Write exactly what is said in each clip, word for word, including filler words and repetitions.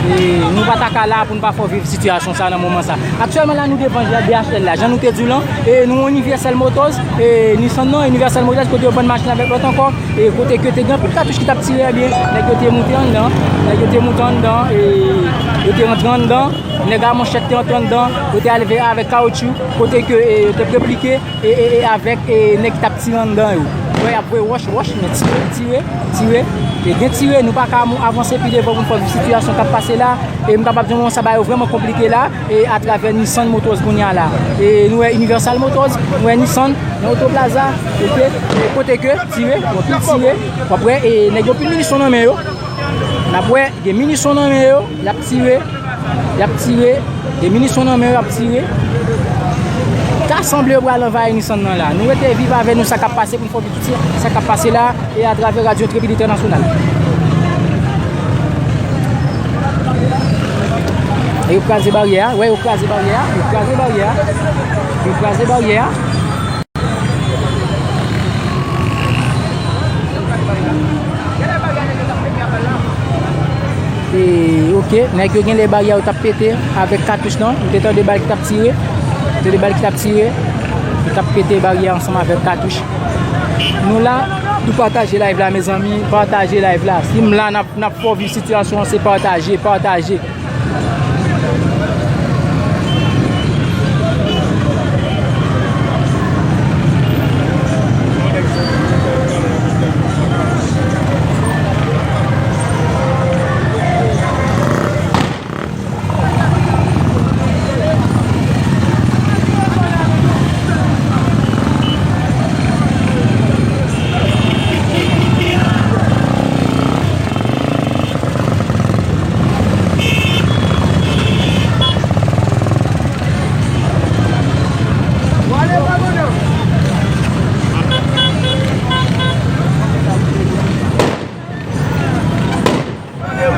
E nou pa ta ka la pou n pa fè w viv sitiyasyon sa nan moman sa. Aktyèlman la, nou devan D H L la. Jan nou te di w lan, e nou Universal Motors, e Nissan nan, Universal Motors, kote yo bann machin avèk lòt ankò, e kote ke te gen anpil katouch ki t ap tire, ebyen, nèg yo te moute anndan, nèg yo te moute anndan, e yo te rantre anndan, nèg a manchèt te rantre anndan, yo te al avèk kawotchou, kote ke, e, yo te replike, e, e, e avèk, e, nèg ki t ap tire anndan yo. Wè, y ap voye wòch, wòch, men tire, tire, tire. E gen tire, nou pa ka mou-, avanse pi devan pou n fè w viv sitiyasyon k ap pase la. E m kapab di w, sa ba yo vrèman konplike la, e atravè Nissan Motors kounye a la. E nou wè Universal Motors, nou wè Nissan nan Auto Plaza, oke? E kote ke tire, w ap tire, w ap wè, e nèg yo pil minisyon nan men yo. N ap wè, gen minisyon nan men yo, y ap tire, y ap tire, gen minisyon nan men yo, y ap tire. Ta sanble yo pral anvayi Nissan nan la. Nou rete viv avè nou sa k ap pase pou n fè w viv tout sa k ap pase la e atravè Radyo Tribid Entènasyonal. E yo kraze baryè a, wè, yo kraze baryè a, yo kraze baryè a, yo kraze baryè a. E, oke, nèg yo genlè baryè yo t ap pete avèk katouch lan. M te tande bal ki t ap tire. M te tande bal ki t ap tire. Yo t ap pete baryè ansanm avèk katouch. Nou la, nou pataje live la, mezanmi. Pataje live la. Si m la, n ap, n ap fè w viv sitiyasyon an, se pataje, pataje.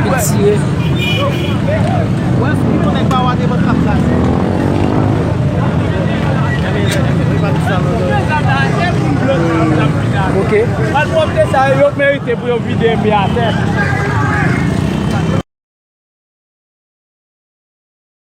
Li tire. Ok. Al pwòpte sa yo, yo merite pou yo vide epi atè.